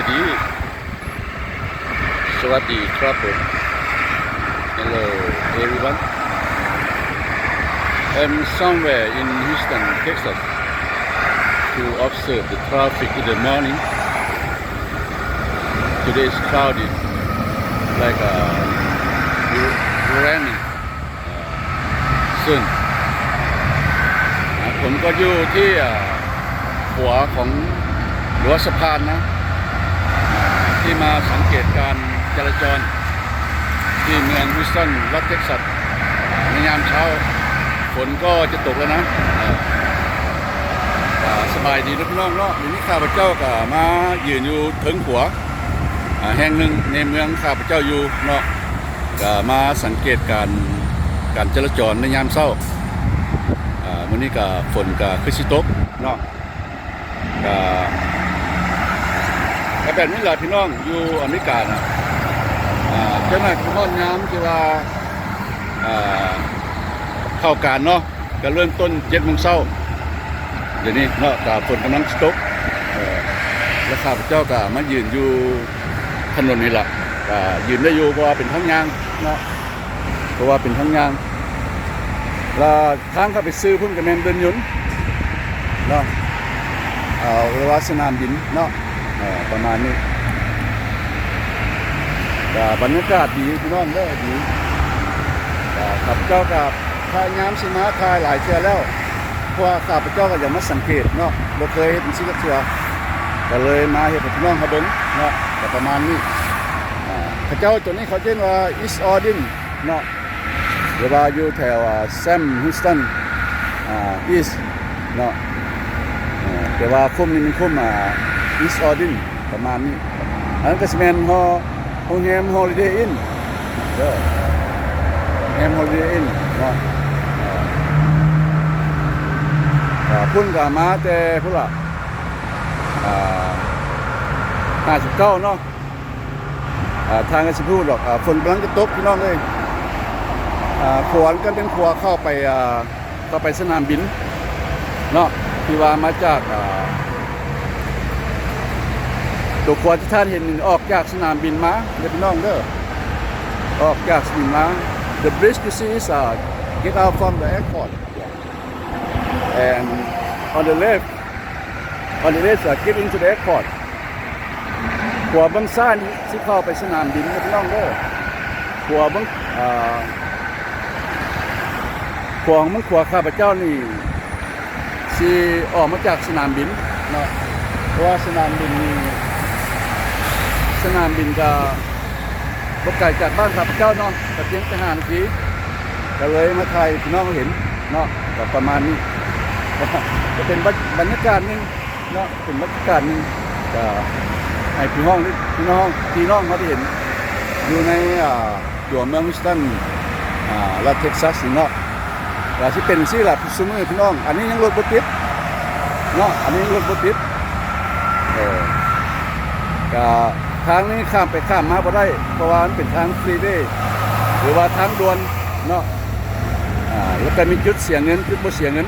ສະຫວັດດີ ສະຫວັດດີຄັບຜົມ. Hello everyone. I'm somewhere in Houston, Texas to observe the traffic in the morning. Today is cloudy, like, uh, raining. ເຊິ່ງ ອ່າ ຜົມກໍຢູ່ທີ່ ອ່າ ຂົວຂອງ ຫຼືວ່າສະພານນະ ອ່າ ທີ່ມາສັງເກດການຈະລາຈອນທີ່ເມືອງ Houston ລັດ Texas ໃນຍາມເຊົ້າ. ຝົນກໍຈະຕົກແລ້ວນະ. ອ່າ ສະບາຍດີເດີພີ່ນ້ອງເນາະ, ດຽວນີ້ຂ້າພະເຈົ້າກໍມາຢືນຢູ່ເທິງຂົວ ອ່າ ແຫ່ງໜຶ່ງໃນເມືອງຂ້າພະເຈົ້າຢູ່ເນາະ. ກະມາສັງເກດການ ການຈະລາຈອນໃນຍາມເຊົ້າ. ອ່າ ມື້ນີ້ກະຝົນກະຄືຊິຕົກເນາະ. ກະ ກະແບບນີ້ແຫຼະພີ່ນ້ອງ ຢູ່ອາເມລິການະ. ອ່າ ເຈົ້າໜ້າທີ່ຮອດຍາມທີ່ວ່າ ອ່າ ເຂົ້າການເນາະ. ກະເລີ່ມຕົ້ນເຈັດໂມງເຊົ້າ ດຽວນີ້ເນາະ ກະຝົນກຳລັງຊິຕົກ. ເອີ ແລ້ວຂ້າພະເຈົ້າກະມາຢືນຢູ່ຖະໜົນນີ້ລະ ກະຢືນໄດ້ຢູ່ ເພາະວ່າເປັນທາງຍ່າງເນາະ ເພາະວ່າເປັນທາງຍ່າງ. ແລ້ວທາງເຂົ້າໄປຊື່ພຸ້ນກະແມ່ນເດີ່ນຍົນເນາະ ເອີ ຫຼືວ່າສະໜາມບິນເນາະ. ເອີ ປະມານນີ້ ກະບັນຍາກາດດີພີ່ນ້ອງເດີ ດີ. ກະຂ້າພະເຈົ້າກະພະຍາຍາມຊິມາຖ່າຍຫຼາຍເທື່ອແລ້ວ ເພາະວ່າຂ້າພະເຈົ້າກະຢາກມາສັງເກດເນາະ ບໍ່ເຄີຍເຮັດຈັ່ງຊີ້ຈັກເທື່ອ ກະເລີຍມາເຮັດໃຫ້ພີ່ນ້ອງເຮົາເບິ່ງເນາະ. ກະປະມານນີ້ ອ່າ ເຂົາເຈົ້າ ໂຕນີ້ເຂົາເອີ້ນວ່າ East Ogden ເນາະ ຫຼືວ່າຢູ່ແຖວ ອ່າ Sam Houston ອ່າ East ເນາະ. ເອີ ແຕ່ວ່າຄຸ້ມນີ້ແມ່ນຄຸ້ມ ອ່າ East Ogden ປະມານນີ້. ອັນນັ້ນກໍຊິແມ່ນໂຮງແຮມ Holiday Inn ເດີ ໂຮງແຮມ Holiday Inn ເນາະ. ເອີ ພຸ້ນກໍມາແຕ່ພຸ້ນລະ ອ່າ ຫ້າສິບເກົ້າເນາະ. ອ່າ ທ່ານກໍຊິຮູ້ດອກ ອ່າ ຝົນກຳລັງຈະຕົກພີ່ນ້ອງເອີຍ. ອ່າ ຂົວກໍເປັນຂົວເຂົ້າໄປ ອ່າ ເຂົ້າໄປສະໜາມບິນເນາະ ທີ່ວ່າມາຈາກ ອ່າ ຕົວຂົວທີ່ທ່ານເຫັນນີ້ ອອກຈາກສະໜາມບິນມາເດີພີ່ນ້ອງເດີ ອອກຈາກສະໜາມບິນມາ. The bridge you see is, uh, get out from the airport. And on the left, on the left, uh, get into the airport. ຂົວເບື້ອງຊ້າຍນີ້ຊິເຂົ້າໄປສະໜາມບິນເດີພີ່ນ້ອງເດີ. ຂົວເບື້ອງ ອ່າ ຂົວຂອງເມືອງ ຂົວຂ້າພະເຈົ້ານີ້ຊິອອກມາຈາກສະໜາມບິນເນາະ ເພາະວ່າສະໜາມບິນນີ້ ສະໜາມບິນກະບໍ່ໄກຈາກບ້ານຂ້າພະເຈົ້າເນາະ ກະພຽງແຕ່ຫ້ານາທີ ກະເລີຍມາຖ່າຍໃຫ້ພີ່ນ້ອງເຫັນເນາະ. ກະປະມານນີ້ ກະເປັນບັນຍາກາດໜຶ່ງເນາະ ເປັນບັນຍາກາດໜຶ່ງ ກະໃຫ້ພີ່ນ້ອງ ພີ່ນ້ອງ ພີ່ນ້ອງເຮົາໄດ້ເຫັນຢູ່ໃນ ອ່າ ຕົວເມືອງ Houston ອ່າ ລັດ Texas ນີ້ເນາະ. ກະຊິເປັນຈັ່ງຊີ້ລະ ຊຸມື້ພີ່ນ້ອງ. ອັນນີ້ຍັງລົດບໍ່ຕິດເນາະ ອັນນີ້ຍັງລົດບໍ່ຕິດ. ເອີ ກະທາງນີ້ຂ້າມໄປຂ້າມມາບໍ່ໄດ້ ເພາະວ່າມັນເປັນທາງ freeway ຫຼືວ່າທາງດ່ວນເນາະ. ອ່າ ແລ້ວກະມີຈຸດເສຍເງິນ ຈຸດບໍ່ເສຍເງິນ.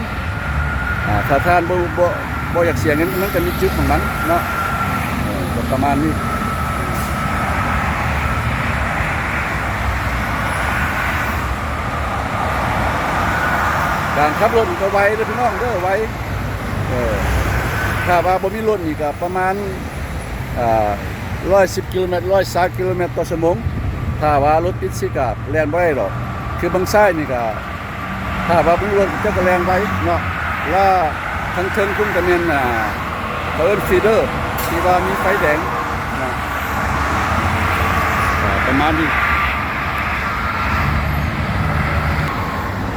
ອ່າ ຖ້າທ່ານບໍ່ ບໍ່ ບໍ່ຢາກເສຍເງິນ ມັນກະມີຈຸດຂອງມັນເນາະ. ເອີ ກະປະມານນີ້ ການຂັບລົດນີ້ກະໄວເດີພີ່ນ້ອງເດີ ໄວ. ເອີ ຖ້າວ່າບໍ່ມີລົດນີ້ກະປະມານ ອ່າ ຮ້ອຍສິບກິໂລແມັດ ຮ້ອຍຊາວກິໂລແມັດຕໍ່ຊົ່ວໂມງ. ຖ້າວ່າລົດຕິດຊິກະແລ່ນບໍ່ໄດ້ດອກ ຄືເບື້ອງຊ້າຍນີ້ກະ ຖ້າວ່າເບິ່ງລົດເຈົ້າກະແລ່ນໄວເນາະ ລະທາງເທິງພຸ້ນກະແມ່ນ ອ່າ ເຂົາເອີ້ນ feeder ທີ່ວ່າມີໄຟແດງເນາະ ອ່າ ປະມານນີ້.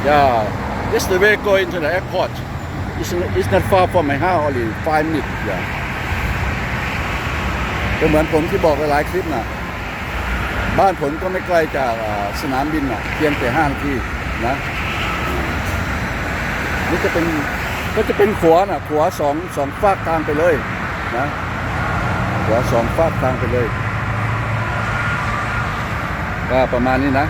Yeah, just the way going to the airport. It's, it's not far from my house, only five minutes. Yeah. ກໍເໝືອນຜົມທີ່ບອກຫຼາຍໆຄລິບນະ ບ້ານຜົມກໍໄມ່ໄກລຈາກ ອ່າ ສະໜາມບິນນະ ພຽງແຕ່ຫ້ານາທີນະ. ນີ້ຈະເປັນ ກໍຈະເປັນຂົວນະ ຂົວສອງ ສອງຟາກທາງໄປເລີຍນະ ຂົວສອງຟາກທາງໄປເລີຍ ກໍປະມານນີ້ນະ. ເ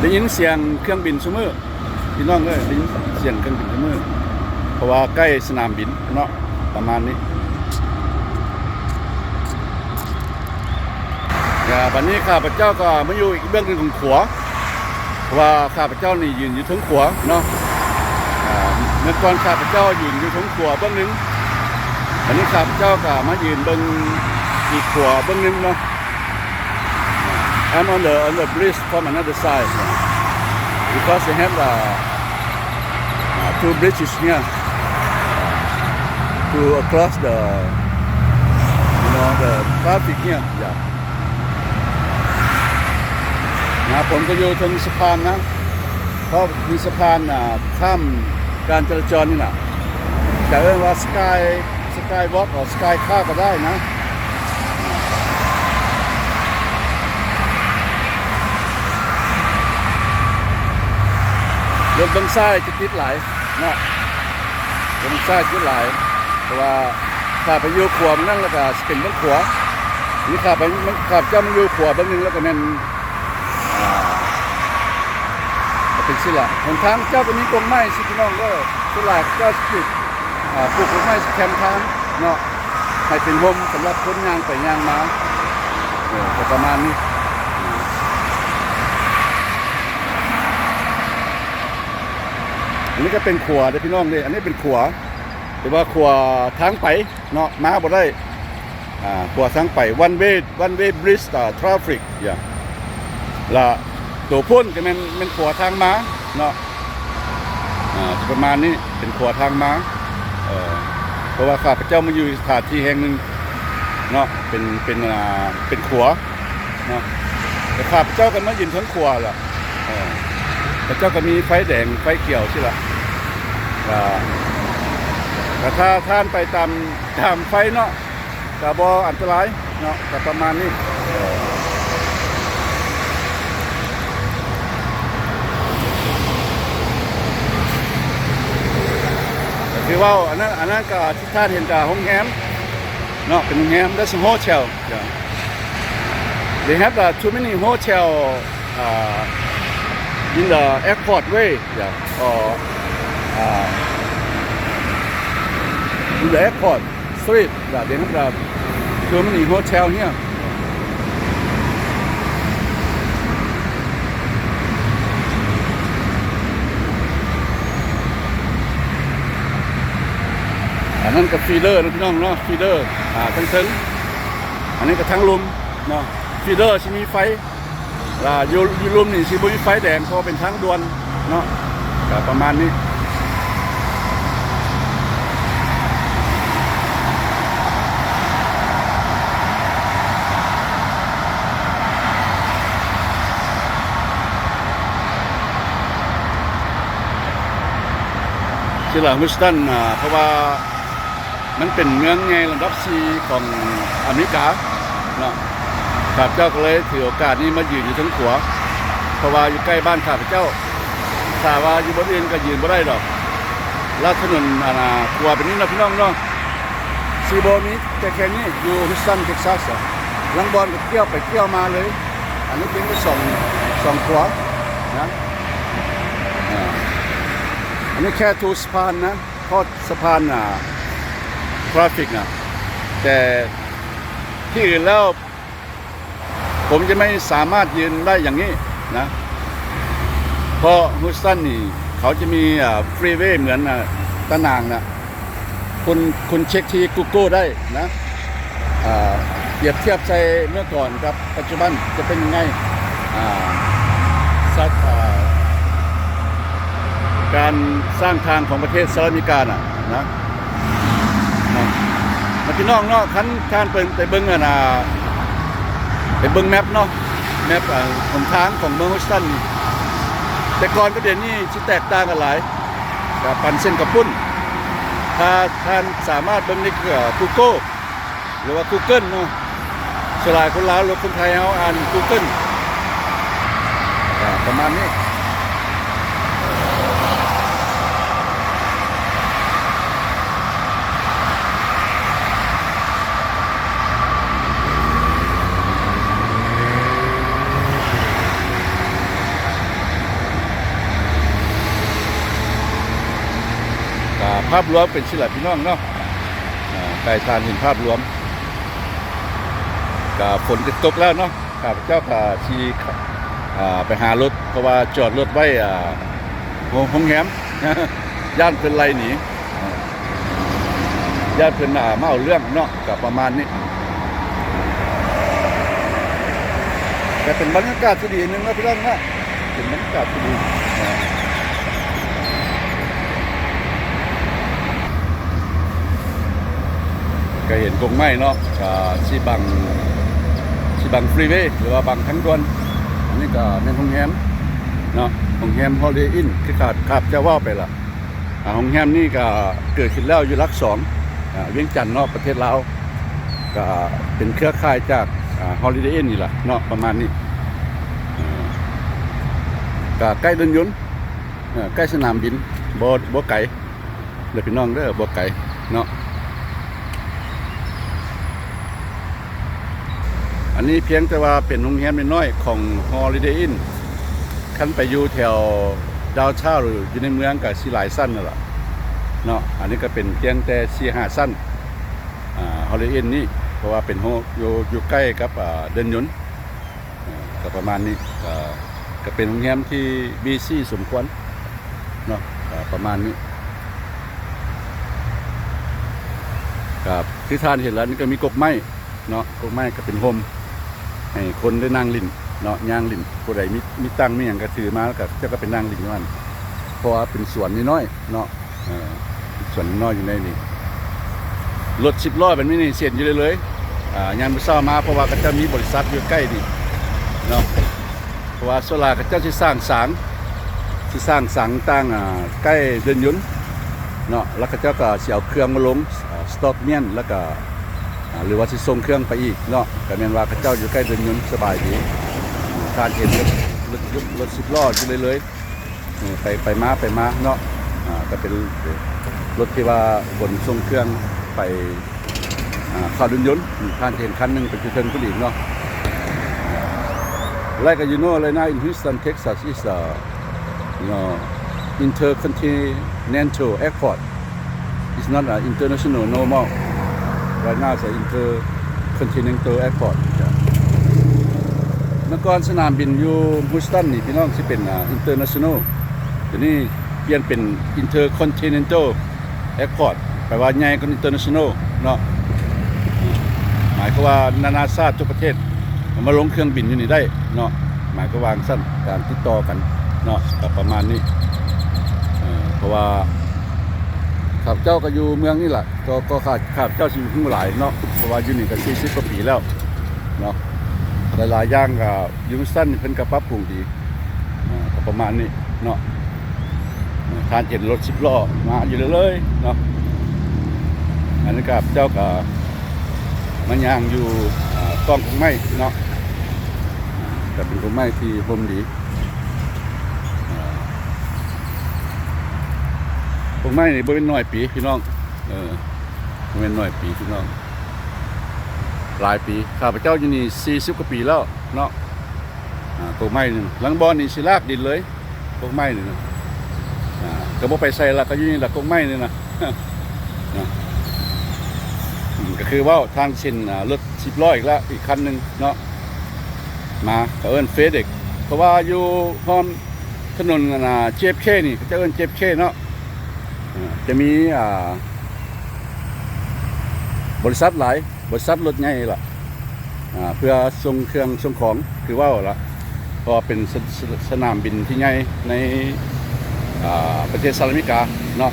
ໄດ້ຍິນສຽງເຄື່ອງບິນຊຸມື້ ພີ່ນ້ອງເອີຍ ໄດ້ຍິນສຽງເຄື່ອງບິນຊຸມື້ ເພາະວ່າໃກ້ສະໜາມບິນເນາະ ປະມານນີ້. ອາ ບັດນີ້ຂ້າພະເຈົ້າກໍມາຢູ່ອີກເບື້ອງໜຶ່ງຂອງຂົວ ເພາະວ່າຂ້າພະເຈົ້ານີ້ຢືນຢູ່ເທິງຂົວເນາະ. ອາ ເມື່ອກ່ອນຂ້າພະເຈົ້າຢືນຢູ່ເທິງຂົວເບື້ອງໜຶ່ງ ບັດນີ້ຂ້າພະເຈົ້າກໍມາຢືນເບິ່ງອີກຂົວເບື້ອງໜຶ່ງເນາະ. I'm on the, on the bridge from another side, because they have, uh, uh, two bridges here, uh, to across the, you know, the traffic here, yeah. ນະ ຜົມກໍຢູ່ເທິງສະພານນະ ເພາະມີສະພານ ອ່າ ຂ້າມການຈະລາຈອນນີ້ນະ ຈະເອີ້ນວ່າ Sky Skywalk ຫຼື Sky Car ກໍໄດ້ນະ. ລົດເບື້ອງຊ້າຍຈະຕິດຫຼາຍເນາະ ລົດເບື້ອງຊ້າຍຕິດຫຼາຍ ເພາະວ່າຖ້າໄປຢູ່ຂວາເບື້ອງນັ້ນ ແລ້ວກໍຊິເປັນເບື້ອງຂວາ ນີ້ຂ້າໄປ ມັນ ຂ້າພະເຈົ້າມາຢູ່ຂວາເບື້ອງໜຶ່ງ ແລ້ວກໍແມ່ນ ອ່າ ກໍເປັນຊີ້ລະ. ຫົນທາງເຈົ້າກໍມີກົງໄມ້ຊີ້ພີ່ນ້ອງເດີ ສ່ວນຫຼາຍເຂົາຊິ ອ່າ ປູກກົງໄມ້ແຄມທາງເນາະ ໃຫ້ເປັນຮົ່ມສຳລັບຄົນຍ່າງໄປຍ່າງມາ ເອີ ກໍປະມານນີ້. ອັນນີ້ກໍເປັນຂົວເດີພີ່ນ້ອງເດີ ອັນນີ້ເປັນຂົວ ແຕ່ວ່າຂົວທາງໄປເນາະ ມາບໍ່ໄດ້ ອ່າ ຂົວທາງໄປ one way one way bridge, uh, traffic, yeah. ລະໂຕພຸ້ນກໍແມ່ນ ແມ່ນຂົວທາງມາເນາະ ອ່າ ປະມານນີ້ ເປັນຂົວທາງມາ ເອີ ເພາະວ່າຂ້າພະເຈົ້າມາຢູ່ສະຖານທີ່ແຫ່ງໜຶ່ງເນາະ ເປັນ ເປັນ ອ່າ ເປັນຂົວເນາະ ແຕ່ຂ້າພະເຈົ້າກໍມາຢືນເທິງຂົວລະ ເອີ ເຂົາເຈົ້າກໍມີໄຟແດງໄຟຂຽວຊີ້ລະ ກໍ ກໍຖ້າທ່ານໄປຕາມ ຕາມໄຟເນາະ ກໍບໍ່ອັນຕະລາຍເນາະ ກໍປະມານນີ້. ກໍຄືເວົ້າ ອັນນັ້ນ ອັນນັ້ນກໍທີ່ທ່ານເຫັນກໍໂຮງແຮມເນາະ ເປັນໂຮງແຮມ that's a hotel, yeah. They have, uh, too many hotel, uh, in the airport way, yeah, or, uh, in the airport street, yeah, they have, uh, too many hotel here. ອັນນັ້ນກໍຟີເດີເນາະ ພີ່ນ້ອງເນາະ ຟີເດີ ອ່າ ທາງເທິງ ອັນນີ້ກໍທາງລຸ່ມເນາະ ຟີເດີຊິມີໄຟ ລະຢູ່ ຢູ່ລຸ່ມນີ້ຊິບໍ່ມີໄຟແດງ ເພາະວ່າເປັນທາງດ່ວນເນາະ ກະປະມານນີ້. ຊິລະ Houston ອ່າ ເພາະວ່າ ມັນເປັນເມືອງໃຫຍ່ລຳດັບສີ່ຂອງອາເມລິກາເນາະ ຂ້າພະເຈົ້າກໍເລີຍຖືໂອກາດນີ້ມາຢືນຢູ່ເທິງຂົວ ເພາະວ່າຢູ່ໃກ້ບ້ານຂ້າພະເຈົ້າ ຖ້າວ່າຢູ່ບ່ອນອື່ນກໍຢືນບໍ່ໄດ້ດອກ ລະຖະໜົນ ອັນນ່າ ຂົວແບບນີ້ເນາະ ພີ່ນ້ອງເນາະ ຊິບໍ່ມີແຕ່ແຄ່ນີ້ ຢູ່ Houston Texas ລາງບ່ອນກໍກ້ຽວໄປກ້ຽວມາເລີຍ ອັນນີ້ເປັນສອງ ສອງຂົວນະ ອ່າ ອັນນີ້ແຄ່ທູສະພານນະ ຮອດສະພານ ອ່າ traffic ນະ ແຕ່ທີ່ອື່ນແລ້ວ ຜົມຈະໄມ່ສາມາດຢືນໄດ້ຢ່າງນີ້ນະ ເພາະ Houston ນີ້ ເຂົາຈະມີ ອ່າ freeway ເໝືອນ ອ່າ ຕາໜ່າງນະ ຄຸນ ຄຸນເຊັກທີ່ Google ໄດ້ນະ ອ່າ ປຽບທຽບໃສ່ເມື່ອກ່ອນກັບປັດຈຸບັນຈະເປັນຍັງໄງ ອ່າ ສັດ ອ່າ ການສ້າງທາງຂອງປະເທດສະຫະລັດອາເມລິການະ ນະ ນະ ພີ່ນ້ອງເນາະ ຄັນທ່ານເບິ່ງ ໄປເບິ່ງ ອັນ ອ່າ ໄປເບິ່ງແມັບເນາະ ແມັບ ອ່າ ຫົນທາງຂອງເມືອງ Houston ນີ້ ແຕ່ກ່ອນກັບດຽວນີ້ຊິແຕກຕ່າງກັນຫຼາຍ ກະປັນເສັ້ນກະປຸ້ນ ຖ້າທ່ານສາມາດເບິ່ງໃນ ເອີ Google ຫຼືວ່າ Google ເນາະ ສ່ວນຫຼາຍຄົນລາວ ຫຼືຄົນໄທເຮົາອ່ານ Google ກໍປະມານນີ້. ພາບລວມເປັນຊີ້ລະພີ່ນ້ອງເນາະ ອາ ໃຫ້ທ່ານເຫັນພາບລວມ ກະຝົນຈະຕົກແລ້ວເນາະ ຂ້າພະເຈົ້າກະຊິ ອາ ໄປຫາລົດ ເພາະວ່າຈອດລົດໄວ້ ອາ ໂຮງແຮມ ຢ້ານເພິ່ນໄລ່ໜີ ຢ້ານເພິ່ນ ອາ ມາເອົາເລື່ອງເນາະ ກະປະມານນີ້ ກະເປັນບັນຍາກາດທີ່ດີອັນໜຶ່ງເນາະພີ່ນ້ອງເນາະ ເປັນບັນຍາກາດທີ່ດີ ກະເຫັນກົກໄມ້ເນາະ ກະຊິບັງ ຊິບັງຟຣີເວ ຫຼືວ່າບັງທາງດ່ວນ ອັນນີ້ກະແມ່ນໂຮງແຮມເນາະ ໂຮງແຮມຮອລິເດອິນ ຄືຂ້າພະເຈົ້າເວົ້າໄປລະ ອາ ໂຮງແຮມນີ້ກະເກີດຂຶ້ນແລ້ວຢູ່ຫຼັກສອງ ອາ ວຽງຈັນເນາະ ປະເທດລາວ ກະເປັນເຄືອຂ່າຍຈາກ ອາ ຮອລິເດອິນນີ້ລະເນາະ ປະມານນີ້ ອາ ກະໃກ້ເດີ່ນຍົນ ເອີ ໃກ້ສະໜາມບິນ ບໍ່ ບໍ່ໄກເດີພີ່ນ້ອງເດີ ບໍ່ໄກເນາະ ອັນນີ້ພຽງແຕ່ວ່າເປັນໂຮງແຮມນ້ອຍໆຂອງຮອລິເດອິນ ຄັນໄປຢູ່ແຖວດາວທາວ ຫຼືຢູ່ໃນເມືອງກະຊິຫຼາຍຊັ້ນນັ້ນລະເນາະ ອັນນີ້ກະເປັນພຽງແຕ່ສີ່ຫ້າຊັ້ນ ອາ ຮອລິເດອິນນີ້ ເພາະວ່າເປັນໂຮງ ຢູ່ ຢູ່ໃກ້ກັບ ອາ ເດີ່ນຍົນ ເອີ ກະປະມານນີ້ ກະ ກະເປັນໂຮງແຮມທີ່ບີຊີສົມຄວນເນາະ ກະປະມານນີ້ ກະຄືທ່ານເຫັນລະ ນີ້ກະມີກົກໄມ້ເນາະ ກົກໄມ້ກະເປັນຮົ່ມ ໃຫ້ຄົນໄດ້ນັ່ງຫຼິ້ນເນາະ ຍ່າງຫຼິ້ນ ຜູ້ໃດມີ ມີຕັ່ງມີຫຍັງກະຖືມາ ລະກະເຈົ້າກະໄປນັ່ງຫຼິ້ນຢູ່ຫັ້ນ ເພາະວ່າເປັນສວນນ້ອຍໆເນາະ ເອີ ສວນນ້ອຍຢູ່ໃນນີ້ ລົດສິບລໍ້ແບບນີ້ນີ້ເຊັນຢູ່ເລື້ອຍໆ ອາ ຍາມມື້ເຊົ້າມາ ເພາະວ່າເຂົາເຈົ້າມີບໍລິສັດຢູ່ໃກ້ນີ້ເນາະ ເພາະວ່າສ່ວນຫຼາຍເຂົາເຈົ້າຊິສ້າງສາງ ຊິສ້າງສາງຕັ້ງ ອາ ໃກ້ເດີ່ນຍົນເນາະ ລະເຂົາເຈົ້າກະຊິເອົາເຄື່ອງມາລົງ ອາ ສະຕັອກເມນ ລະກະ ອາ ຫຼືວ່າຊິສົ່ງເຄື່ອງໄປອີກເນາະ ກະແມ່ນວ່າເຂົາເຈົ້າຢູ່ໃກ້ເດີ່ນຍົນສະບາຍດີ ທ່ານເຫັນລົດ ລົດ ລົດສິບລໍ້ຢູ່ເລື້ອຍໆ ເອີ ໄປ ໄປມາ ໄປມາເນາະ ອາ ກະເປັນລົດທີ່ວ່າຂົນສົ່ງເຄື່ອງໄປ ອາ ເຂົ້າເດີ່ນຍົນ ທ່ານເຫັນຄັນໜຶ່ງໄປຢູ່ເທິງພຸ້ນອີກເນາະ Like you know, right now in Houston, Texas is a, you know, intercontinental airport. It's not a international no more. Right now it's a intercontinental airport. ເມື່ອກ່ອນສະໜາມບິນຢູ່ Houston ນີ້ ພີ່ນ້ອງ ຊິເປັນ ອາ international ດຽວນີ້ປ່ຽນເປັນ intercontinental airport ແປວ່າໃຫຍ່ກວ່າ international ເນາະ ໝາຍຄວາມວ່ານານາຊາດທຸກປະເທດມາລົງເຄື່ອງບິນຢູ່ນີ້ໄດ້ເນາະ ໝາຍຄວາມວ່າຈັ່ງຊັ້ນ ການຕິດຕໍ່ກັນເນາະ ກະປະມານນີ້ ເອີ ເພາະວ່າຂ້າພະເຈົ້າກະຢູ່ເມືອງນີ້ລະ ກໍ ກໍຂ້າ ຂ້າພະເຈົ້າຊິຮູ້ຫຼາຍເນາະ ເພາະວ່າຢູ່ນີ້ກະສີ່ສິບກວ່າປີແລ້ວເນາະ ຫຼາຍໆຢ່າງກະ ຢູ່ຊັ້ນເພິ່ນກະປັບປຸງດີ ເອີ ກະປະມານນີ້ເນາະ ທ່ານເຫັນລົດສິບລໍ້ມາຢູ່ເລື້ອຍໆເນາະ ອັນນີ້ກະເຈົ້າກະມາຍ່າງຢູ່ ເອີ ກ້ອງກົກໄມ້ເນາະ ກະເປັນກົກໄມ້ທີ່ຮົ່ມດີ ເອີ ກົກໄມ້ນີ້ບໍ່ແມ່ນໜ້ອຍປີພີ່ນ້ອງ ເອີ ບໍ່ແມ່ນໜ້ອຍປີພີ່ນ້ອງ ຫຼາຍປີ ຂ້າພະເຈົ້າຢູ່ນີ້ສີ່ສິບກວ່າປີແລ້ວເນາະ ອາ ກົກໄມ້ນີ້ ລາງບ່ອນນີ້ຊິລາກດິນເລີຍ ກົກໄມ້ນີ້ນະ ອາ ກະບໍ່ໄປໃສລະ ກະຢູ່ນີ້ລະ ກົກໄມ້ນີ້ນະ ນະ ອືມ ກະຄືເວົ້າທາງເສັ້ນ ອາ ລົດສິບລໍ້ອີກລະ ອີກຄັນໜຶ່ງເນາະ ມາ ເຂົາເອີ້ນ FedEx ເພາະວ່າຢູ່ຮ່ອມຖະໜົນ ອັນ ອາ JFK ນີ້ ເຂົາເຈົ້າເອີ້ນ JFK ເນາະ ອາ ຈະມີ ອາ ບໍລິສັດຫຼາຍ ບໍລິສັດລົດໃຫຍ່ລະ ອາ ເພື່ອສົ່ງເຄື່ອງສົ່ງຂອງ ຄືເວົ້າລະ ເພາະວ່າເປັນສະ ສະ ສະໜາມບິນທີ່ໃຫຍ່ໃນ ອາ ປະເທດສະຫະລັດອາເມລິກາເນາະ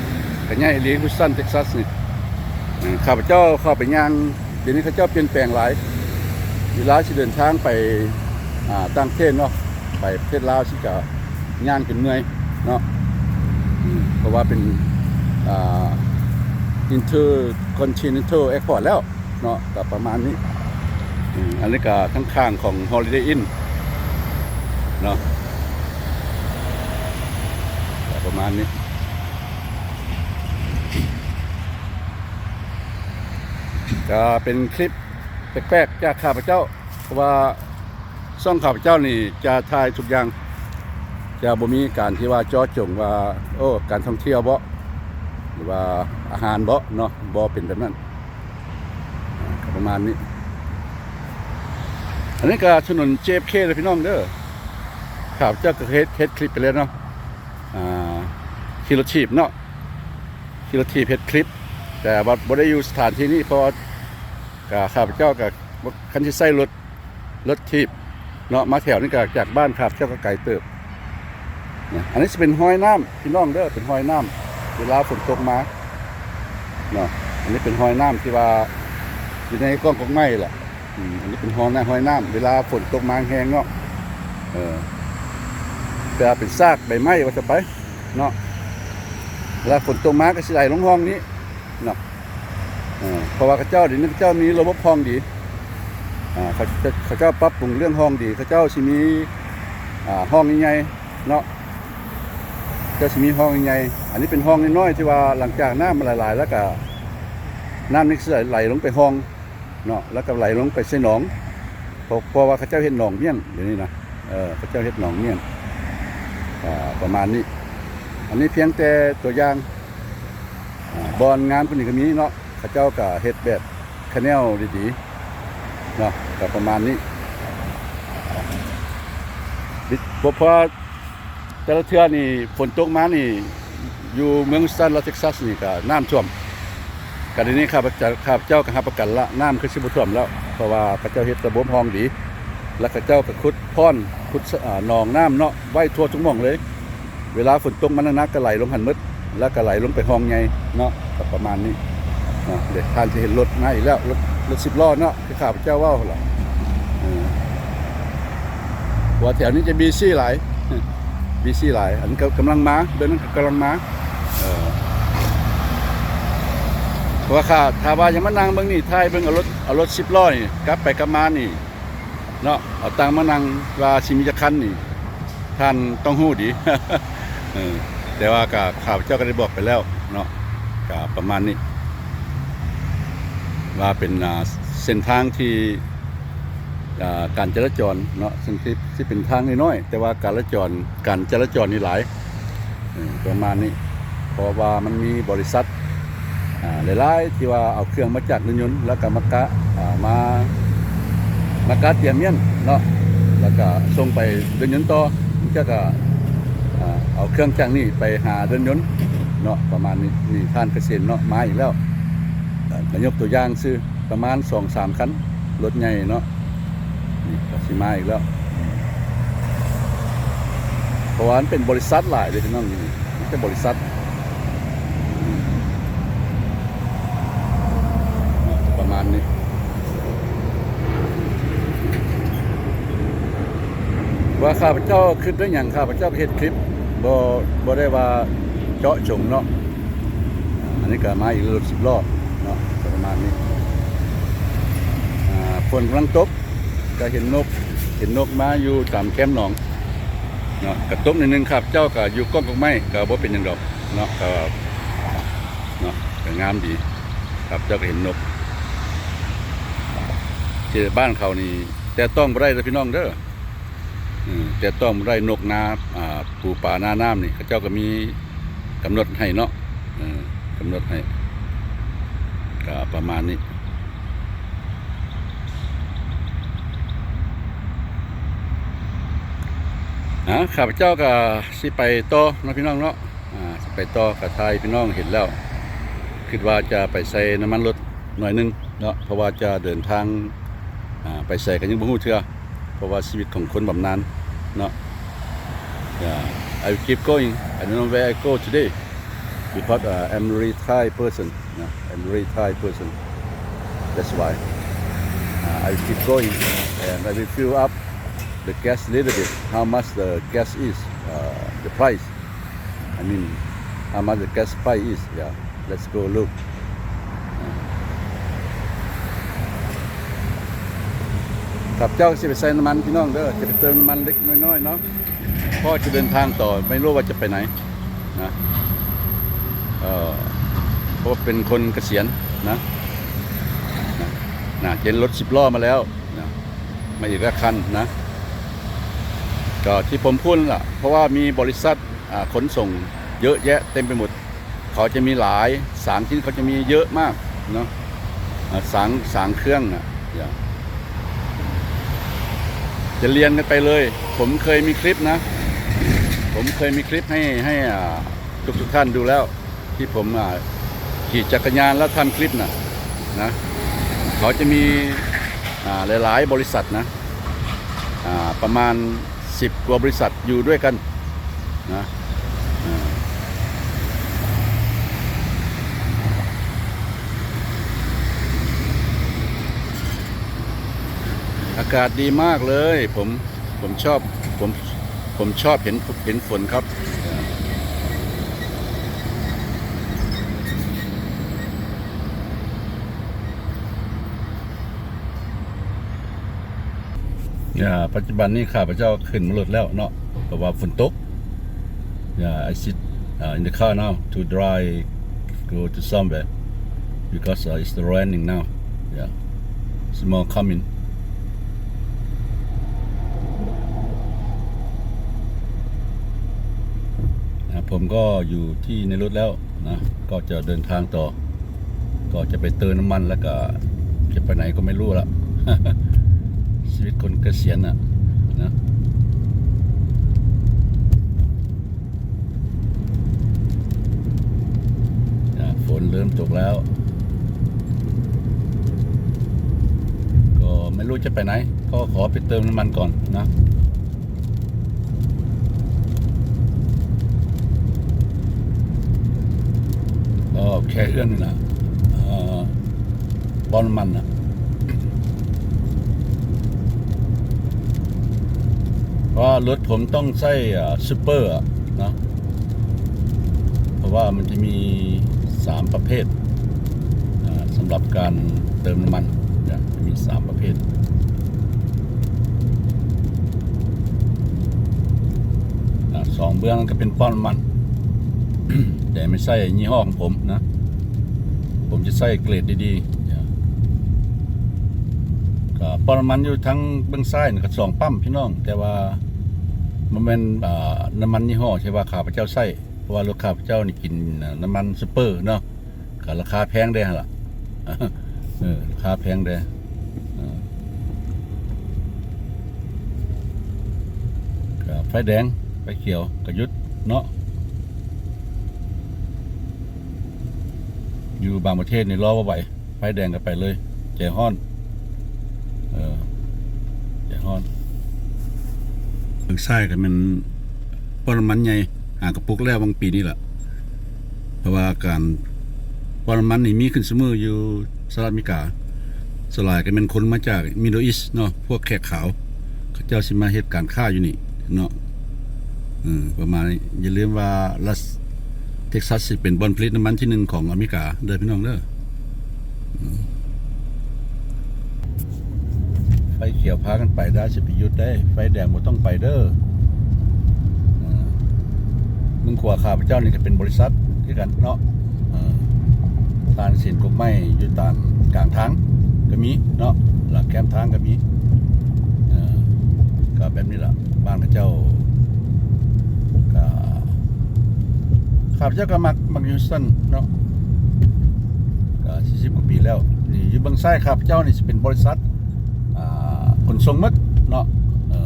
ກະໃຫຍ່ອີ່ຫຼີ Houston Texas ນີ້ ເອີ ຂ້າພະເຈົ້າເຂົ້າໄປຍ່າງ ດຽວນີ້ເຂົາເຈົ້າປ່ຽນແປງຫຼາຍ ເວລາຊິເດີນທາງໄປ ອາ ຕ່າງປະເທດເນາະ ໄປປະເທດລາວຊິກະຍ່າງຈົນເມື່ອຍເນາະ ເພາະວ່າເປັນ ອາ Intercontinental Airport ແລ້ວ ເນາະ ກະປະມານນີ້ ອືມ ອັນນີ້ກະທາງຂ້າງຂອງ Holiday Inn ເນາະ ກະປະມານນີ້ ກະເປັນຄລິບແປກໆຈາກຂ້າພະເຈົ້າ ເພາະວ່າຊ່ອງຂ້າພະເຈົ້ານີ້ຈະຖ່າຍທຸກຢ່າງ ຈະບໍ່ມີການທີ່ວ່າເຈາະຈົງວ່າ ໂອ້ ການທ່ອງທ່ຽວເບາະ ຫຼືວ່າອາຫານເບາະເນາະ ບໍ່ເປັນແບບນັ້ນ. ອ່າ ກໍປະມານນີ້. ອັນນີ້ກໍຖະໜົນ ເຈເອັຟເຄ ເດີພີ່ນ້ອງເດີ. ຂ້າພະເຈົ້າກໍເຮັດ ເຮັດຄລິບໄປແລ້ວເນາະ ອ່າ ຂີ່ລົດຖີບເນາະ ຂີ່ລົດຖີບເຮັດຄລິບ ແຕ່ວ່າບໍ່ໄດ້ຢູ່ສະຖານທີ່ນີ້ ເພາະວ່າ ກໍຂ້າພະເຈົ້າກໍບໍ່ ຄັນຊິໃຊ້ລົດ ລົດຖີບເນາະ ມາແຖວນີ້ກໍຈາກບ້ານຂ້າພະເຈົ້າກໍໄກເຕີບນະ. ອັນນີ້ຊິເປັນຮອຍນ້ຳພີ່ນ້ອງເດີ ເປັນຮອຍນ້ຳເວລາຝົນຕົກມາເນາະ. ອັນນີ້ເປັນຮອຍນ້ຳທີ່ວ່າຢູ່ໃນກ້ອງກອກໄມ້ແຫຼະ. ອືມ ອັນນີ້ເປັນຮອຍນ້ຳ ຮອຍນ້ຳເວລາຝົນຕົກມາແຮງເນາະ ເອີ ແຕ່ເປັນຊາກໃບໄມ້ວ່າຊະໄປເນາະ. ເວລາຝົນຕົກມາກໍຊິໄຫຼລົງຮ່ອງນີ້ເນາະ. ເອີ ເພາະວ່າເຂົາເຈົ້າ ດຽວນີ້ເຂົາເຈົ້າມີລະບົບຮ່ອງດີ ອ່າ ເຂົາ ເຂົາເຈົ້າປັບປຸງເລື່ອງຮ່ອງດີ ເຂົາເຈົ້າຊິມີ ອ່າ ຮ່ອງໃຫຍ່ໆເນາະ ເຈົ້າຊິມີຮ່ອງໃຫຍ່ໆ. ອັນນີ້ເປັນຮ່ອງນ້ອຍໆ ທີ່ວ່າຫຼັງຈາກນ້ຳມັນຫຼາຍໆ ແລ້ວກະນ້ຳນີ້ຊິໄຫຼລົງໄປຮ່ອງເນາະ ແລ້ວກະໄຫຼລົງໄປໃສ່ໜອງ ເພາະ ເພາະວ່າເຂົາເຈົ້າເຮັດໜອງມ້ຽນດຽວນີ້ນະ. ເອີ ເຂົາເຈົ້າເຮັດໜອງມ້ຽນ ອ່າ ປະມານນີ້. ອັນນີ້ພຽງແຕ່ຕົວຢ່າງ ອ່າ ບ່ອນງາມກວ່ານີ້ກໍມີເນາະ ເຂົາເຈົ້າກໍເຮັດແບບຄາແນວດີໆເນາະ ກໍປະມານນີ້. ເພາະ ເພາະແຕ່ລະເທື່ອນີ້ຝົນຕົກມານີ້ ຢູ່ເມືອງ Houston ລັດ Texas ນີ້ກໍນ້ຳຖ້ວມ. ກໍດຽວນີ້ຂ້າພະເຈົ້າ ຂ້າພະເຈົ້າກໍຮັບປະກັນລະ ນ້ຳຄືຊິບໍ່ຖ້ວມແລ້ວ ເພາະວ່າເຂົາເຈົ້າເຮັດລະບົບຮ່ອງດີ ແລ້ວເຂົາເຈົ້າກໍຂຸດພອນ ຂຸດ ອາ ໜອງນ້ຳເນາະ ໄວ້ທົ່ວທຸກໝ່ອງເລີຍ. ເວລາຝົນຕົກມາໜັກໆ ກໍໄຫຼລົງຫັ້ນໝົດ ແລ້ວກໍໄຫຼລົງໄປຮ່ອງໃຫຍ່ເນາະ ກໍປະມານນີ້ເນາະ. ເດ ທ່ານຈະເຫັນລົດມາອີກແລ້ວ ລົດ ລົດສິບລໍ້ເນາະ ຄືຂ້າພະເຈົ້າເວົ້າຫັ້ນລະ. ເອີ ເພາະວ່າແຖວນີ້ຈະບີຊີຫຼາຍ ບີຊີຫຼາຍ. ອັນນີ້ກໍກຳລັງມາ ເບິ່ງນັ້ນກໍກຳລັງມາ ເອີ ເພາະວ່າຂ້າ ຖ້າວ່າຢາກມານັ່ງເບິ່ງນີ້ ຖ່າຍເບິ່ງເອົາລົດ ເອົາລົດສິບລໍ້ນີ້ກັບໄປກັບມານີ້ ເນາະ ເອົາຕັ່ງມານັ່ງວ່າຊິມີຈັກຄັນນີ້ ທ່ານຕ້ອງຮູ້ດີ. ເອີ ແຕ່ວ່າກໍ ຂ້າພະເຈົ້າກໍໄດ້ບອກໄປແລ້ວເນາະ ກໍປະມານນີ້ ວ່າເປັນ ອ່າ ເສັ້ນທາງທີ່ ອ່າ ການຈະລາຈອນເນາະ ເຊິ່ງທີ່ ທີ່ເປັນທາງນ້ອຍໆ ແຕ່ວ່າການລາຈອນ ການຈະລາຈອນນີ້ຫຼາຍ. ເອີ ປະມານນີ້ ເພາະວ່າມັນມີບໍລິສັດ ອ່າ ຫຼາຍໆ ທີ່ວ່າເອົາເຄື່ອງມາຈາກເດີ່ນຍົນ ແລ້ວກໍມາກະ ອ່າ ມາ ມາກະຕຽມມ້ຽນເນາະ ແລ້ວກໍສົ່ງໄປເດີ່ນຍົນຕໍ່ ລາງຈາກກໍ ອ່າ ເອົາເຄື່ອງຈາກນີ້ໄປຫາເດີ່ນຍົນເນາະ ປະມານນີ້. ນີ້ທ່ານກະເສນເນາະ ມາອີກແລ້ວ ກໍຍົກຕົວຢ່າງຊື່ ປະມານສອງສາມຄັນ ລົດໃຫຍ່ເນາະ ນີ້ກໍຊິມາອີກແລ້ວ ເພາະວ່າມັນເປັນບໍລິສັດຫຼາຍເດ້ພີ່ນ້ອງ ນີ້ມີແຕ່ບໍລິສັດ ປະມານນີ້. ວ່າຂ້າພະເຈົ້າຄິດໄດ້ຫຍັງ ຂ້າພະເຈົ້າກໍເຮັດຄລິບ ບໍ່ ບໍ່ໄດ້ວ່າເຈາະຈົງເນາະ. ອັນນີ້ກໍມາອີກ ລົດສິບລໍ້ເນາະ ກໍປະມານນີ້. ອ່າ ຝົນກຳລັງຕົກ ກໍເຫັນນົກ ເຫັນນົກມາຢູ່ຕາມແຄມໜອງເນາະ ກະຕົກໜ້ອຍໜຶ່ງ. ຂ້າພະເຈົ້າກໍຢູ່ກ້ອງກອກໄມ້ ກໍບໍ່ເປັນຫຍັງດອກເນາະ ກໍ ເນາະ ກໍງາມດີ. ຂ້າພະເຈົ້າກໍເຫັນນົກ ເຂດບ້ານເຂົານີ້ແຕະຕ້ອງບໍ່ໄດ້ເດີພີ່ນ້ອງເດີ. ເອີ ແຕະຕ້ອງບໍ່ໄດ້ ນົກນາ ອ່າ ປູປາໜ້ານ້ຳນີ້ ເຂົາເຈົ້າກໍມີກຳນົດໃຫ້ເນາະ ເອີ ກຳນົດໃຫ້ ກໍປະມານນີ້. ອ່າ ຂ້າພະເຈົ້າກໍຊິໄປຕໍ່ເນາະ ພີ່ນ້ອງເນາະ. ອ່າ ຊິໄປຕໍ່ ກໍຖ່າຍໃຫ້ພີ່ນ້ອງເຫັນແລ້ວ ຄິດວ່າຈະໄປໃສ່ນ້ຳມັນລົດໜ້ອຍໜຶ່ງເນາະ ເພາະວ່າຈະເດີນທາງ ອ່າ ໄປໃສກໍຍັງບໍ່ຮູ້ເທື່ອ ເພາະວ່າຊີວິດຂອງຄົນບຳນານເນາະ. Yeah, I will keep going. I don't know where I go today because, uh, I'm a retired person, you know. I'm a retired person. That's why, uh, I will keep going and I will fill up the gas little bit. How much the gas is, uh, the price. I mean, how much the gas price is. Yeah, let's go look. ຂ້າພະເຈົ້າຊິໄປໃສ່ນ້ຳມັນ ພີ່ນ້ອງເດີ ຈະໄປເຕີມນ້ຳມັນເລັກນ້ອຍໆເນາະ ເພາະຈະເດີນທາງຕໍ່ ໄມ່ຮູ້ວ່າຈະໄປໃນນະ. ເອີ ເພາະເປັນຄົນກະສຽນນະ ນະ ຈະເຫັນລົດສິບລໍ້ມາແລ້ວນະ ມາອີກຫຼາຍຄັນນະ ກໍທີ່ຜົມພູນລະ ເພາະວ່າມີບໍລິສັດ ອ່າ ຂົນສົ່ງເຍອະແຍະເຕັມໄປໝົດ. เขาจะมีหลาย สางที่เขาจะมีเยอะมากเนาะ อ่า สาง สางเครื่องน่ะ จะเรียงกันไปเลย ผมเคยมีคลิปนะ ผมเคยมีคลิปให้ ให้ อ่า ทุกๆ ท่านดูแล้ว ที่ผม อ่า ขี่จักรยานแล้วทำคลิปน่ะ นะ เขาจะมี อ่า หลายๆ บริษัทนะ อ่า ประมาณ สิบกว่าบริษัทอยู่ด้วยกันนะ อ่า อากาศดีมากเลย ผม ผมชอบ ผม ผมชอบเห็น เห็นฝนครับ ຢ່າ ປັດຈຸບັນນີ້ຂ້າພະເຈົ້າຂຶ້ນມາລົດແລ້ວເນາະ ເພາະວ່າຝົນຕົກ. Yeah, I sit, uh, in the car now to drive, go to somewhere because, uh, it's raining now. Yeah, it's more coming. อ่า ผมก็อยู่ที่ในรถแล้ว นะ ก็จะเดินทางต่อ ก็จะไปเติมน้ำมัน แล้วก็จะไปไหนก็ไม่รู้ละ ชีวิตคนเกษียณน่ะ นะ อ่ะ ฝนเริ่มตกแล้ว ก็ไม่รู้จะไปไหน ก็ขอไปเติมน้ำมันก่อนนะ ກໍແຄ່ເອື້ອມນີ້ລະ ປ້ຳນ້ຳມັນນະ ເພາະວ່າລົດຜົມຕ້ອງໃຊ້ ເອີ ຊຸບເປີ ເນາະ. ເພາະວ່າມັນຈະມີສາມປະເພດ ອ່າ ສຳລັບການເຕີມນ້ຳມັນ ຈະມີສາມປະເພດ ອ່າ ສອງເບື້ອງນັ້ນກໍເປັນປ້ຳນ້ຳມັນ ແຕ່ໄມ່ໃຊ້ຍີ່ຫໍ້ຂອງຜົມນະ ຜົມຈະໃຊ້ເກຣດດີໆ ກໍປ້ຳນ້ຳມັນຢູ່ທາງເບື້ອງຊ້າຍນີ້ກໍສອງປ້ຳພີ່ນ້ອງ ແຕ່ວ່າ ບໍ່ແມ່ນ ອ່າ ນ້ຳມັນຍີ່ຫໍ້ທີ່ວ່າຂ້າພະເຈົ້າໃຊ້ ເພາະວ່າລົດຂ້າພະເຈົ້ານີ້ກິນ ນ້ຳມັນຊຸບເປີເນາະ ກໍລາຄາແພງເດ້ຫັ້ນລະ ເອີ ລາຄາແພງເດ້ ເອີ ກໍໄຟແດງ ໄຟຂຽວກໍຢຸດເນາະ ຢູ່ບາງປະເທດນີ້ລໍບໍ່ໄຫວ. ໄຟແດງກໍໄປເລີຍ ໃຈຮ້ອນ ເອີ ໃຈຮ້ອນ. ທາງຊ້າຍກໍແມ່ນປ້ຳນ້ຳມັນໃຫຍ່ ຫາກະປຸກແລ້ວຫວ່າງປີນີ້ລະ ເພາະວ່າການປ້ຳນ້ຳມັນນີ້ມີຂຶ້ນຊຸມື້ຢູ່ສະຫະລັດອາເມລິກາ ສ່ວນຫຼາຍກໍແມ່ນຄົນມາຈາກ Middle East ເນາະ ພວກແຂກຂາວ ເຂົາເຈົ້າຊິມາເຮັດການຄ້າຢູ່ນີ້ເນາະ ເອີ ປະມານນີ້. ຢ່າລືມວ່າລັດ ເທັກຊັສຊິເປັນບ່ອນຜະລິດນ້ຳມັນທີໜຶ່ງຂອງອາເມລິກາເດີພີ່ນ້ອງເດີ. ໄຟຂຽວພາກັນໄປໄດ້ ຊິໄປຢຸດໄດ້ ໄຟແດງບໍ່ຕ້ອງໄປເດີ. ເອີ ເບິ່ງຂວາຂ້າພະເຈົ້ານີ້ກໍເປັນບໍລິສັດຄືກັນເນາະ ເອີ ທ່ານເຫັນກົກໄມ້ຢູ່ຕາມກາງທາງກໍມີເນາະ ຫຼັງແຄມທາງກໍມີ ເອີ ກໍແບບນີ້ລະ ບ້ານເຂົາເຈົ້າ ກໍ ຂ້າພະເຈົ້າກໍມັກ ມັກຢູ່ Houston ເນາະ ກໍສີ່ສິບກວ່າປີແລ້ວ. ນີ້ຢູ່ເບື້ອງຊ້າຍຂ້າພະເຈົ້ານີ້ຊິເປັນບໍລິສັດ ອ່າ ຂົນສົ່ງໝົດເນາະ ເອີ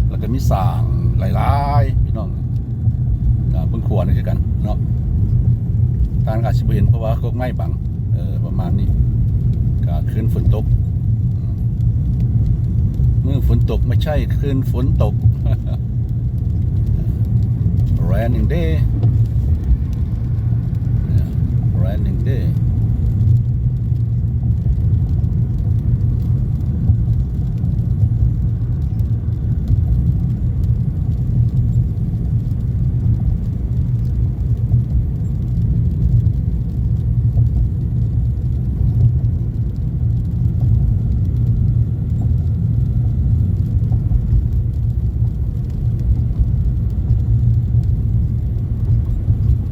ແລ້ວກໍມີສາງຫຼາຍໆ ພີ່ນ້ອງ ກໍເບິ່ງຂວານີ້ຄືກັນເນາະ ທ່ານອາດຊິບໍ່ເຫັນ ເພາະວ່າກົກໄມ້ບັງ ເອີ ປະມານນີ້ ກໍຄືນຝົນຕົກ ມື້ຝົນຕົກ ໄມ່ໃຊ່ຄືນຝົນຕົກ Raining day, raining day.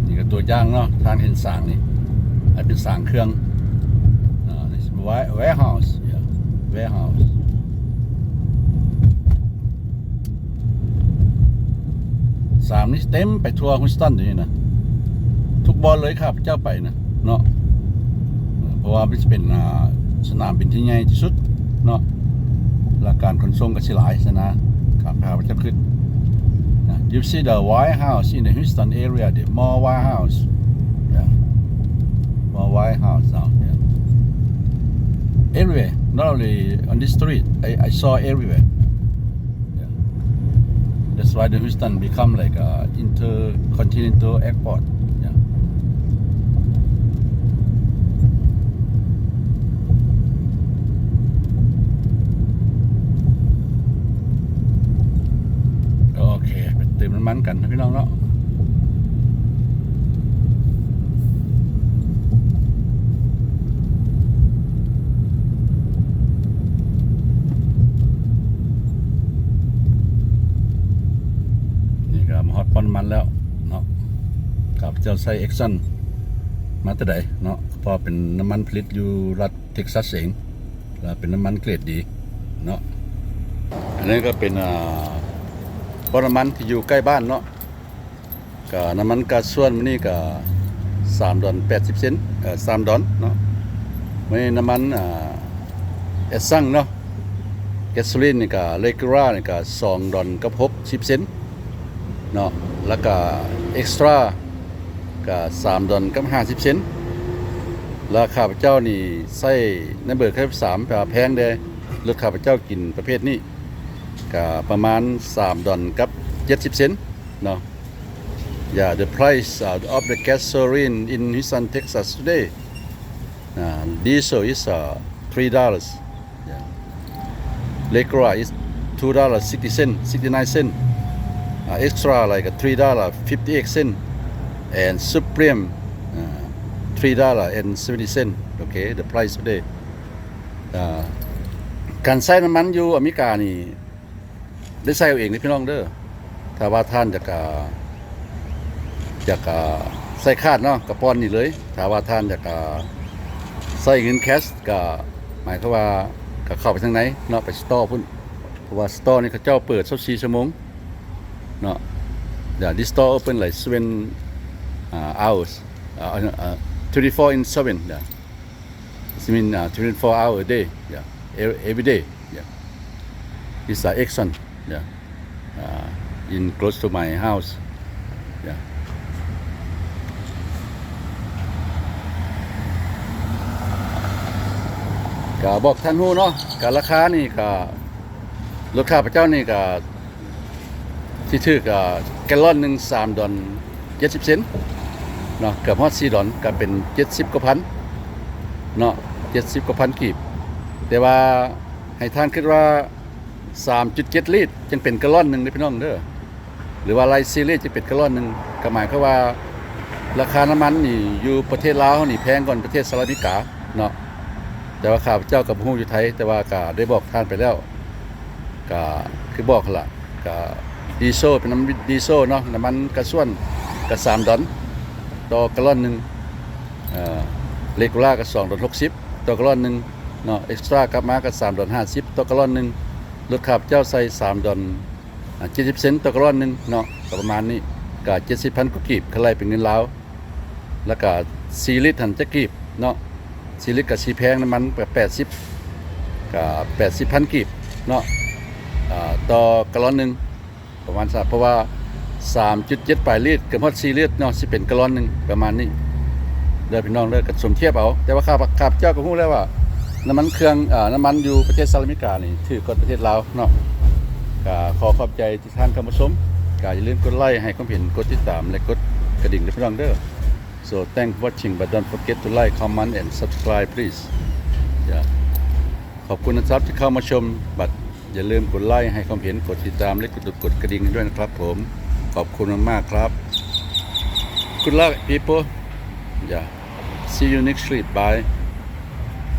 ນີ້ກໍຕົວຢ່າງເນາະ ທ່ານເຫັນສາງນີ້ ອັນເປັນສາງເຄື່ອງ ອ່າ this is ware- warehouse, yeah, warehouse. ສາງນີ້ເຕັມໄປທົ່ວ Houston ດຽວນີ້ນະ ທຸກບ່ອນເລີຍ ຂ້າພະເຈົ້າໄປນະເນາະ ເພາະວ່າມັນຊິເປັນ ອ່າ ສະໜາມບິນທີ່ໃຫຍ່ທີ່ສຸດເນາະ ແລະ ການຂົນສົ່ງກໍຊິຫຼາຍຊັ້ນນະ ຂ້າພະເຈົ້າຄິດ. You see the White House in the Houston area, the more White House, yeah, more White House out there, everywhere, not only on this street, I, I saw everywhere. Yeah. That's why the Houston become like a intercontinental airport. Yeah. ໂອເຄ ໄປເຕີມນ້ຳມັນກັນນະພີ່ນ້ອງເນາະ. ນີ້ກໍມາຮອດປ້ຳນ້ຳມັນແລ້ວເນາະ. ຂ້າພະເຈົ້າໃຊ້ Exxon ມາແຕ່ໃດເນາະ ເພາະເປັນນ້ຳມັນຜະລິດຢູ່ລັດ Texas ເອງ ແລ້ວເປັນນ້ຳມັນເກຣດດີເນາະ. ອັນນີ້ກໍເປັນ ອ່າ ປ້ຳນ້ຳມັນທີ່ຢູ່ໃກ້ບ້ານເນາະ. ກະນ້ຳມັນກາຊວນມື້ນີ້ກະສາມດອນແປດສິບເຊັນ ເອີ ສາມດອນເນາະ. ມື້ນີ້ນ້ຳມັນ ອ່າ Exxon ເນາະ Gasoline ນີ້ກະ Regular ນີ້ກະສອງດອນກັບຫົກສິບເຊັນເນາະ ແລ້ວກະ Extra ກະສາມດອນກັບຫ້າສິບເຊັນ. ແລ້ວຂ້າພະເຈົ້ານີ້ໃຊ້ໃນເບີ ເກົ້າສິບສາມ ແປວ່າແພງແດ່ ລົດຂ້າພະເຈົ້າກິນປະເພດນີ້ ກະປະມານສາມດອນກັບເຈັດສິບເຊັນເນາະ. Yeah, the price, uh, of the gasoline in Houston, Texas today, uh, diesel is, uh, three dollars. Yeah. Regular is two dollars sixty cents, sixty-nine cents. Uh, extra, like, uh, three dollars fifty-eight cents. And supreme, uh, three dollars and seventy cents. Okay, the price today. Uh, ການໃຊ້ນ້ຳມັນຢູ່ອາເມລິການີ້ ໄດ້ໃສ່ເອົາເອງເດີພີ່ນ້ອງເດີ. ຖ້າວ່າທ່ານຢາກ ຢາກໃສ່ຄາດເນາະ ກະປ້ອນນີ້ເລີຍ. ຖ້າວ່າທ່ານຢາກໃສ່ເງິນແຄຊ ກະໝາຍຄວາມວ່າ ກະເຂົ້າໄປທາງໃນເນາະ ໄປສະຕໍພຸ້ນ ເພາະວ່າສະຕໍນີ້ເຂົາເຈົ້າເປີດຊາວສີ່ຊົ່ວໂມງເນາະ. Yeah, this store open like seven, uh, hours, uh, uh, twenty-four in seven, yeah. It mean, uh, twenty-four hour a day, yeah, e-, every day, yeah. It's a Exxon, yeah, uh, in close to my house, yeah. ກະບອກທ່ານຮູ້ເນາະ ກະລາຄານີ້ກະ ລົດຂ້າພະເຈົ້ານີ້ກະ ທີ່ຖືກ ອ່າ ແກລລອນໜຶ່ງສາມດອນເຈັດສິບເຊັນເນາະ ເກືອບຮອດສີ່ດອນ ກະເປັນເຈັດສິບກວ່າພັນເນາະ ເຈັດສິບກວ່າພັນກີບ. ແຕ່ວ່າໃຫ້ທ່ານຄິດວ່າສາມຈຸດເຈັດລິດ ຈຶ່ງເປັນແກລລອນໜຶ່ງເດ້ພີ່ນ້ອງເດີ ຫຼືວ່າໄລ່ສີ່ລິດ ຈຶ່ງເປັນແກລລອນໜຶ່ງ ກະໝາຍຄວາມວ່າ ລາຄານ້ຳມັນນີ້ຢູ່ປະເທດລາວເຮົານີ້ແພງກວ່າປະເທດສະຫະລັດອາເມລິກາເນາະ. ແຕ່ວ່າຂ້າພະເຈົ້າກະບໍ່ຮູ້ຢູ່ໄທ ແຕ່ວ່າກະໄດ້ບອກທ່ານໄປແລ້ວ ກະຄືບອກຫັ້ນລະ ກະດີເຊວ ເປັນນ້ຳມັນດີເຊວເນາະ ນ້ຳມັນກາຊວນກະສາມດອນຕໍ່ກາລອນໜຶ່ງ ເອີ ເຣກູລາກະສອງດອນຫົກສິບຕໍ່ກາລອນໜຶ່ງເນາະ ເອັກສຕຣາກັບມາກະສາມດອນຫ້າສິບຕໍ່ກາລອນໜຶ່ງ ລົດຂ້າພະເຈົ້າໃສ່ສາມດອນ ອາ ເຈັດສິບເຊັນຕໍ່ກາລອນໜຶ່ງເນາະ ກະປະມານນີ້ ກະເຈັດສິບພັນກວ່າກີບ ຄັນໄລ່ເປັນເງິນລາວ ແລ້ວກະສີ່ລິດຫັ້ນຈັກກີບເນາະ ສີ່ລິດກະຊິແພງ ນ້ຳມັນກະແປດສິບ ກະແປດສິບພັນກີບເນາະ ອາ ຕໍ່ກາລອນໜຶ່ງ ປະມານຊັ້ນ ເພາະວ່າສາມຈຸດເຈັດປາຍລິດ ເກືອບຮອດສີ່ລິດເນາະ ຊິເປັນກາລອນໜຶ່ງ ປະມານນີ້ເດີພີ່ນ້ອງເດີ ກະສົມທຽບເອົາ ແຕ່ວ່າຂ້າພະເຈົ້າກະຮູ້ແລ້ວວ່າ ນ້ຳມັນເຄື່ອງ ອາ ນ້ຳມັນຢູ່ປະເທດສະຫະລັດອາເມລິການີ້ຖືກກວ່າປະເທດລາວເນາະ ກະຂໍຂອບໃຈ ທ່ານເຂົ້າມາຊົມ ກະຢ່າລືມກົດໄລ້ ໃຫ້ຄວາມເຫັນ ກົດຕິດຕາມ ແລະ ກົດກະດິ່ງເດີພີ່ນ້ອງເດີ. So thanks for watching, but don't forget to like, comment and subscribe please. Yeah. ຂອບຄຸນນະຄັບທີ່ເຂົ້າມາຊົມ but ຢ່າລືມກົດໄລ້ ໃຫ້ຄວາມເຫັນ ກົດຕິດຕາມ ແລະ ກົດ ກົດກະດິ່ງໃຫ້ດ້ວຍນະຄັບຜົມ ຂອບຄຸນມາກໆຄັບ. Good luck people. Yeah. See you next trip. Bye.